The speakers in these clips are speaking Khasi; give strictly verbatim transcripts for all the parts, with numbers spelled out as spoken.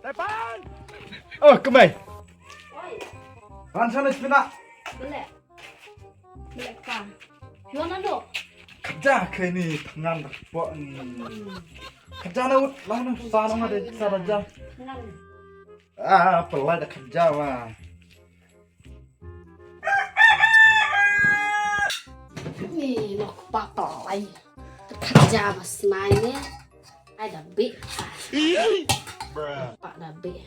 Tepan! Oh, kemai. Wan sana sipina. Bele. Bele ka. Yuan ando. Kerja ke ni tangan tak pok ni. Kerja na ut lah na sana ada sana aja. Ah, pelai dah kerja wah. Ni nok patol ai. Khat ja ba snai ne. Ai da bih. Pa da bih.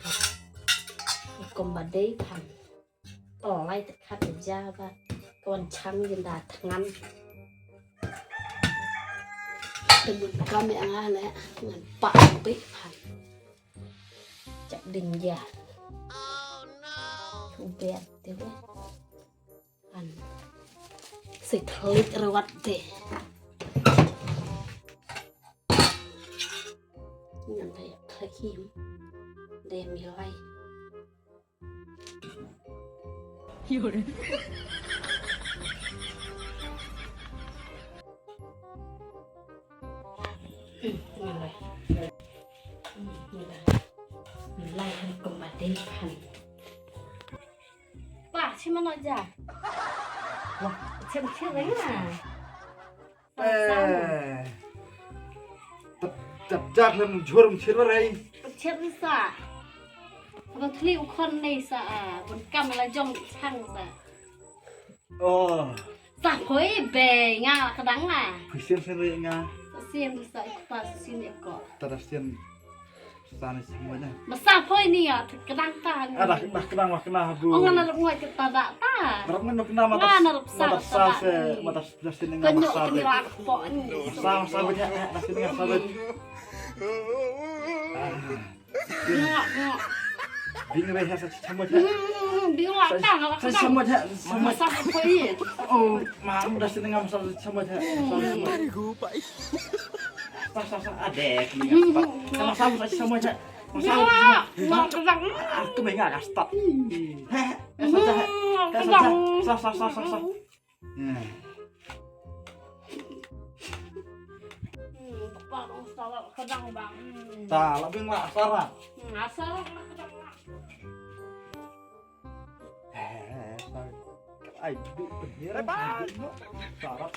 Kom ba dei phan. Tol ai te khat ja ba. Kon chang yin da thngan. Te mun kam ya nga le. Ngan pa da bih phan. Chak ding ya. Thu ber te we. An. Sai thlik rawat te. Ngan da ya thlik him. De mi lai. Ngan lai. Ngan lai. Ngan lai han kum ba dei han. Pa, shi mano ja. Wah. Chem chem ai na. Eh. Tap tap jak lem jhur mchir warai. Chem sa. Ba thli u khon nei sa a. Bun kam la jong chang sa. Oh. Sa poi be nga ka dang nga. Pui sien sien re nga. Sa sien sa ik pa sa sien ik ko. Tada sien. Sa ni semua na. Masa poi ni ya, kedang ta ni. Ada dah kedang lah kena bu. Oh, ngana rup ngai kita dak ta. Rup ngai kena mata. Ngana rup sa mata sa se mata sa sini ngana masa. Kau nyok kena rup pok ni. Masa masa banyak dah sini ngana sabar. Ngak ngak. Bing reh sa semua je. Bing lah ta ngak. Sa semua je. Masa poi. Oh, malu dah sini ngana masa semua je. Tadi gua pai. Sa sa sa adek ni. Sama sama sa sama je. Sa sa. Aku menga dah start. He, sa sa. Sa sa sa sa. Kepala salah kedang bang. Ta, lebih ngelak sarat. Asal kedang. He, sa. Ai, duk penir. Sarat.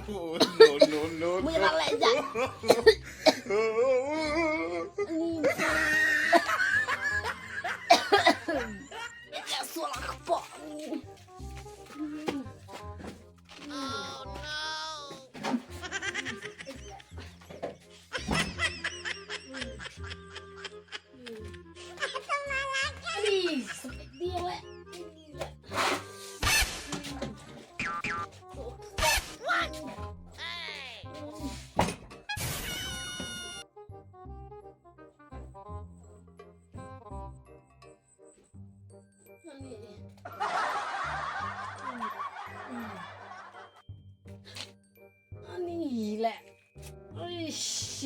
No, no, no, no. Mui la leh ja. Ja suala kepok. Ani leh. Uish.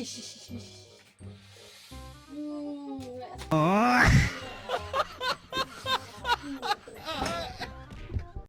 Hmm, leh.